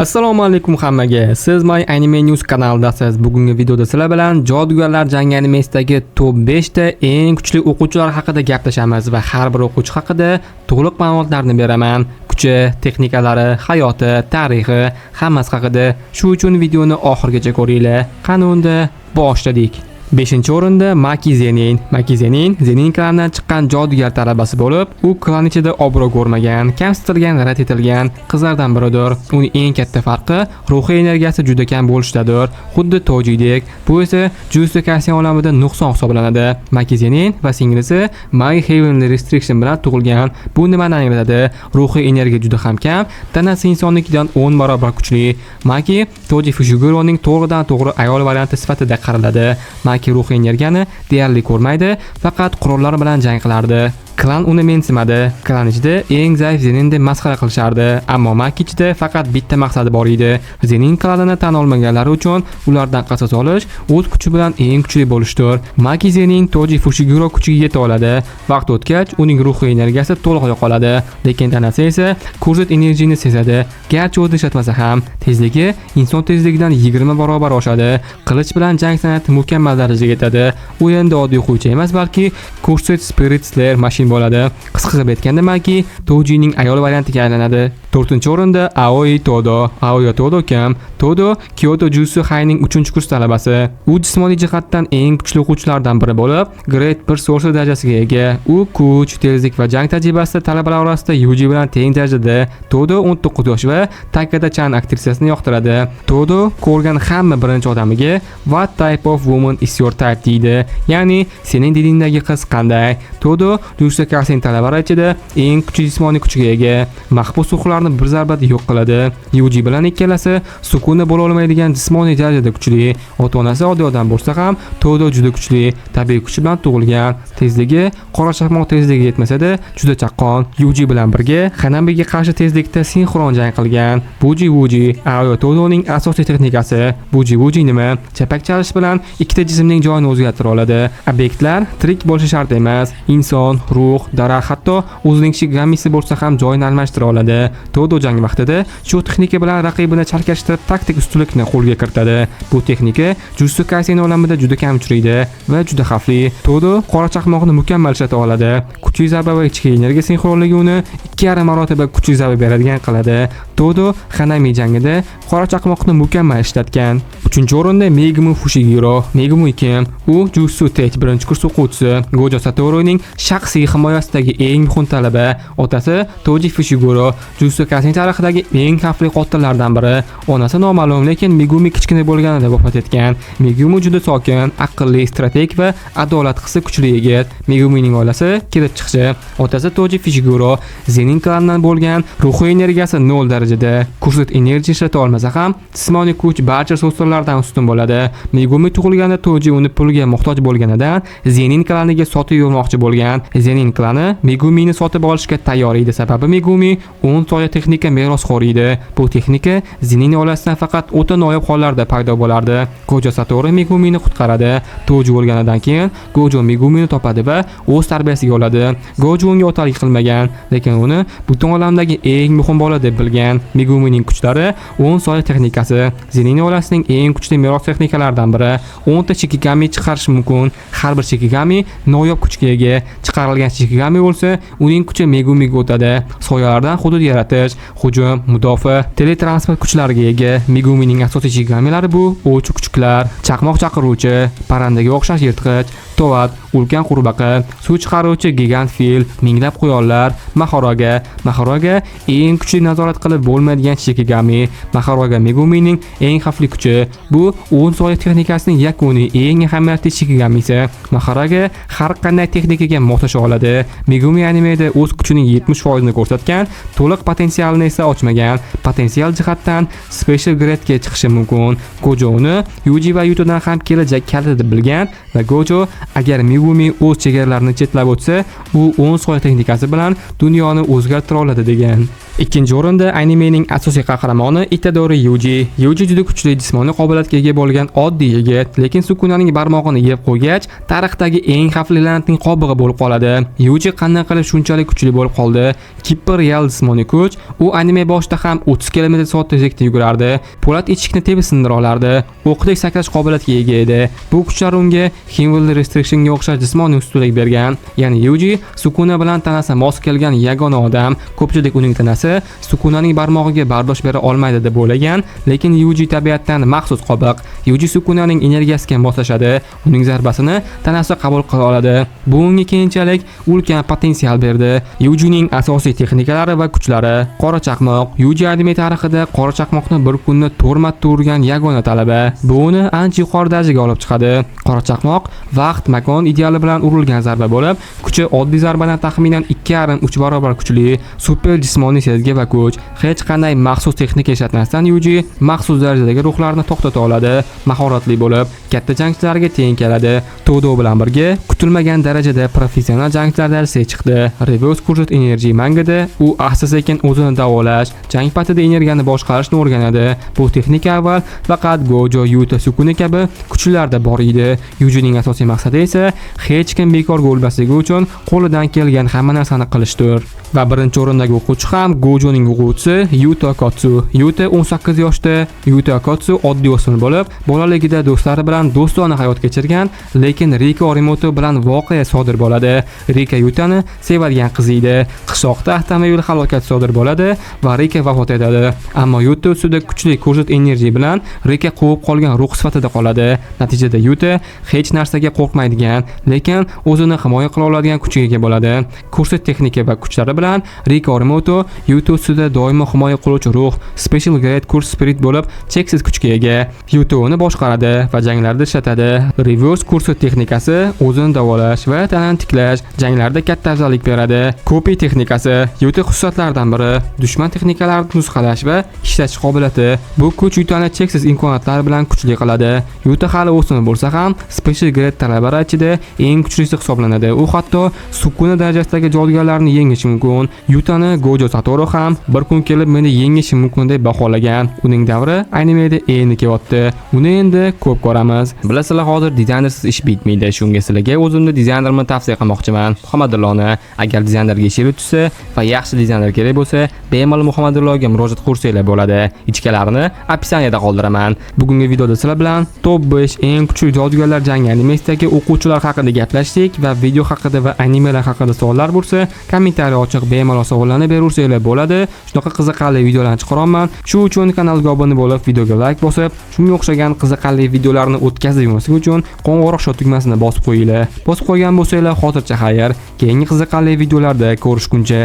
Assalomu alaykum hammaga. Siz My Anime News kanalidasiz. Bugungi videoda sizlar bilan Jodugarlar jangi animesidagi top 5 ta eng kuchli o'quvchilar haqida gaplashamiz va har bir o'quvchi haqida to'liq ma'lumotlarni beraman. Kuchi, texnikalari, hayoti, tarixi, hammasi haqida. Shu uchun videoni oxirigacha ko'ringlar. Qani unda boshladik. 5-o'rinda Maki Zenin. Maki Zenin Zenin klanidan chiqqan jodugar talabasi bo'lib, u klan ichida obro' ko'rmagan, kamsitilgan, rad etilgan qizlardan biridir. Uning eng katta farqi ruhiy energiyasi juda kam bo'lishidadir. Xuddi Tojidek. Bu esa Jujutsu Kaisen olamida nuqson hisoblanadi. Maki Zenin va singlisi My Heavenly Restriction bilan tug'ilgan. Bu nimani anglatadi? Ruhiy energiya juda ham kam, tanasi insonnikidan 10 barobar kuchli. Maki Toji Fushiguroning to'g'ridan to'g'ri ayol varianti sifatida qaraladi. Maki ruhiy energiyani deyarli ko'rmaydi, faqat qurollar bilan jang qilardi. Klan uni mensimadi. Klan ichida eng zaif Zenin deb masxara qilishardi, ammo Maki ichida faqat bitta maqsadi bor edi. Zenin klanini tan olmaganlari uchun ulardan qasos olish, o'z kuchi bilan eng kuchli bo'lishdir. Maki Zenin Toji Fushiguro kuchiga yeta oladi. Vaqt o'tgach, uning ruhiy energiyasi to'liq yo'qoladi, lekin tanasi esa Cursed Energyni sezadi. Garchi o'zi ishlatmasa ham, tezligi inson tezligidan 20 barobar oshadi. Qilich bilan jang san'ati mukammal darajaga yetadi. U endi oddiy o'quvchi emas, balki Cursed Spirit Slayer Machine bo'ladi. Qisqa qilib aytganda, Maki Tojining ayol variantiga aylanadi. 4-o'rinda Aoi Todo. Aoi Todo kim? Todo Kyoto Jujutsu Highning 3-kurs talabasi. U jismoniy jihatdan eng kuchli o'quvchilardan biri bo'lib, Grade 1 Sorcerer darajasiga ega. U kuch, tezlik va jang tajribasida talabalar orasida Yuji bilan teng darajada. Todo 19 yosh va Takada Chan aktrisasini yoqtiradi. Todo ko'rgan hamma birinchi odamiga "What type of woman is your type?" deydi. Ya'ni sening didingdagi qiz qanday? Todo Jujutsu Kaisen talabalari ichida eng kuchli jismoniy kuchga ega. Mahbus ruhlarni bir zarbada yo'q qiladi. Yuji bilan ikkalasi Sukuna bo'la olmaydigan jismoniy darajada kuchli. Ota-onasi oddiy odam bo'lsa ham, Todo juda kuchli, tabiiy kuchi bilan tug'ilgan. Tezligi qora chaqmoq tezligiga yetmasa-da, juda chaqqon. Yuji bilan birga Hanamiga qarshi tezlikda sinxron jang qilgan. Buji Wuji Aoi Todoning asosiy texnikasi. Buji Wuji nima? Chapak chalish bilan ikkita jismning joyini o'zgartira oladi. Obyektlar tirik bo'lishi shart emas. Inson, ruh, daraxt, hatto o'zining shikigamisi bo'lsa ham joyini almashtira oladi. Todo jang vaqtida shu texnika bilan raqibini chalkashtirib, taktik ustunlikni qo'lga kiritadi. Bu texnika Jujutsu Kaisen olamida juda kam uchraydi va juda xavfli. Todo qora chaqmoqni mukammal ishlata oladi. Kuchli zarba va ichki energiya sinxronligi uni 2,5 marotaba kuchli zarba beradigan qiladi. Todo Hanami jangida qora chaqmoqni mukammal ishlatgan. 3-o'rinda Megumi Fushiguro. Megumi kim? U Jujutsu Tech 1-kurs o'quvchisi, Gojo Satoruning shaxsiy himoyasidagi eng muhim talaba. Otasi Toji Fushiguro, Jujutsu Kaisen tarixidagi eng xavfli qotillardan biri. Onasi noma'lum, lekin Megumi kichkina bo'lganida vafot etgan. Megumi juda sokin, aqlli, strategik va adolat hissi kuchli yigit. Megumining oilasi kelib chiqishi: otasi Toji Fushiguro Zenin klanidan bo'lgan, ruhiy energiyasi 0 darajada. Cursed Energy ishlata olmasa ham, jismoniy kuch barcha sorcererlardan ustun bo'ladi. Megumi tug'ilganda Toji uni pulga muhtoj bo'lganidan Zenin klaniga sotib yubormoqchi bo'lgan. Zenin klani Megumini sotib olishga tayyor edi, sababi Megumi 10 soya texnika merosxo'r edi. Bu texnika Zenin oilasidan faqat o'ta noyob hollarda paydo bo'lardi. Gojo Satoru Megumini qutqaradi. Toji o'lganidan keyin Gojo Megumini topadi va o'z tarbiyasiga oladi. Gojo unga otalik qilmagan, lekin uni butun olamdagi eng muhim bola deb bilgan. Megumining kuchlari 10 soya texnikasi. Zenin oilasining eng kuchli meros texnikalaridan biri. 10 ta shikigami chiqarish mumkin. Har bir shikigami noyob kuchga ega. Chiqarilgan shikigami bo'lsa, uning kuchi Megumiga o'tadi. Soyalardan hudud yaratish, hujum, mudofaa, teletransport kuchlariga ega. Megumining asosiy shikigamilari bu ovchi kuchuklar, chaqmoq chaqiruvchi, parrandaga o'xshash yirtqich, Toad, ulkan qurbaqa, suv chiqaruvchi gigant fil, minglab quyonlar, Mahoraga. Mahoraga eng kuchli nazorat qilib bo'lmaydigan shikigami. Mahoraga Megumining eng xavfli kuchi. Bu 10 soya texnikasining yakuniy eng ahamiyatli shikigamisi. Mahoraga har qanday texnikaga moslasha oladi. Megumi animeda o'z kuchining 70% ni ko'rsatgan, to'liq potensialini esa ochmagan. Potensial jihatdan Special Grade'ga chiqishi mumkin. Gojo uni Yuji va Yutodan ham kelajak kaliti deb bilgan va Gojo agar Megumi o'z chegaralarini chetlab o'tsa, u 10 soya texnikasi bilan dunyoni o'zgartira oladi degan. Ikkinchi o'rinda animening asosiy qahramoni Itadori Yuji. Yuji juda kuchli jismoniy qobiliyatga ega bo'lgan oddiy yigit, lekin Sukunaning barmog'ini yeb qo'ygach, tarixdagi eng xavfli la'natning qobig'i bo'lib qoladi. Yuji qanday qilib shunchalik kuchli bo'lib qoldi? Kipper real jismoniy kuch. U anime boshida ham 30 km/soat tezlikda yugurardi. Po'lat eshikni tepib sindira olardi. O'qdek sakrash qobiliyatiga ega edi. Bu kuchlar unga Hinwil Restrictionga o'xshash jismoniy ustunlik bergan. Ya'ni Yuji Sukuna bilan tanasi mos kelgan yagona odam. Ko'pchilik uning tanasi Sukunaning barmog'iga bardosh bera olmaydi deb o'ylagan, lekin Yuji tabiatdan maxsus qobiq. Yuji Sukunaning energiyasiga moslashadi, uning zarbasini tanasi qabul qila oladi. Bu unga keyinchalik ulkan potensial berdi. Yujining asosiy texnikalari va kuchlari: Qora chaqmoq. Yuji anime tarixida qora chaqmoqni bir kunda 4 marta urgan yagona talaba. Bu uni ancha yuqori darajaga olib chiqadi. Qora chaqmoq vaqt, makon ideali bilan urilgan zarba bo'lib, kuchi oddiy zarbadan taxminan 2,5-3 barobar kuchli. Super jismoniy sezgi va kuch. Hech qanday maxsus texnika ishlatmasdan Yuji maxsus darajadagi ruhlarni to'xtata oladi. Mahoratli bo'lib, katta jangchilarga teng keladi. Todo bilan birga kutilmagan darajada professional jangchilar darajasiga chiqdi. Reverse Cursed Energy mangada u asta-sekin o'zini davolash, jang paytida energiyani boshqarishni o'rganadi. Bu texnika avval faqat Gojo, Yuta, Sukuna kabi kuchlilarda bor edi. Yujining asosiy maqsadi esa hech kim bekorga o'lmasligi uchun qo'lidan kelgan hamma narsani qilishdir. Va birinchi o'rindagi o'quvchi ham Gojoning o'quvchisi Yuta Okkotsu. Yuta 18 yoshda. Yuta Okkotsu oddiy o'smir bo'lib, bolaligida do'stlari bilan do'stona hayot kechirgan, lekin Rika Orimoto bilan voqea sodir bo'ladi. Rika Yutani sevadigan qiz edi. Qishloqda avtomobil halokati sodir bo'ladi va Rika vafot etadi. Ammo Yuta ustida kuchli Cursed Energy bilan Rika quvib qolgan ruh sifatida qoladi. Natijada Yuta hech narsaga qo'rqmaydigan, lekin o'zini himoya qila oladigan kuchga ega bo'ladi. Cursed texnika va kuchlari bilan Rika Orimoto Yuta ustida doimo himoya qiluvchi ruh, Special Grade Cursed Spirit bo'lib, cheksiz kuchga ega. Yuta uni boshqaradi va janglarda ishlatadi. Reverse Cursed texnikasi o'zini davolash va tanani tiklash janglarda katta afzallik beradi. Copy texnikasi Yuta xususiyatlaridan biri, dushman texnikalarini nusxalash va ishlatish qobiliyati. Bu kuch Yutani cheksiz imkoniyatlar bilan kuchli qiladi. Yuta hali o'smir bo'lsa ham, Special Grade talabalar ichida eng kuchlisi hisoblanadi. U hatto Sukuna darajasidagi jodugarlarni yengishi mumkin. Yutani Gojo Satoru ham bir kun kelib meni yengishi mumkin deb baholagan. Uning davri animeda endi kelyapti. Uni endi ko'p ko'ramiz. Bilasizlar, hozir dizaynersiz ish bitmaydi. Shunga sizlarga o'zimni dizaynerimni tavsiya qilmoqchiman. Muhammadullohni. Agar dizaynerga ishingiz tushsa va yaxshi dizayner kerak bo'lsa, bemalol Muhammadullohga murojaat qilsanglar bo'ladi. Ichkalarini описание da qoldiraman. Bugungi videoda sizlar bilan top 5 eng kuchli jodugarlar jangi animesidagi o'quvchilar haqida gaplashdik va video haqida va animelar haqida savollar bo'lsa, kommentariy ochiq, bemalol savollarni beraversanglar bo'ladi. Shunaqa qiziqarli videolarni chiqaraman. Shu uchun kanalga obuna bo'lib, videoga like bosib, shunga o'xshagan qiziqarli videolarni o'tkazib yubormaslik uchun qo'ng'iroq tugmasini bosib qo'yinglar. Bosib qo'ygan bo'lsanglar, hozircha xayr. Keyingi qiziqarli videolarda ko'rishguncha.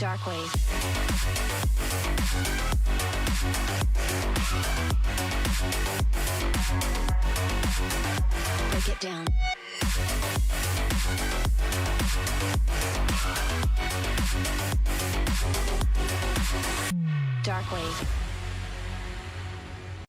Dark Wave. Break it down. Dark Wave.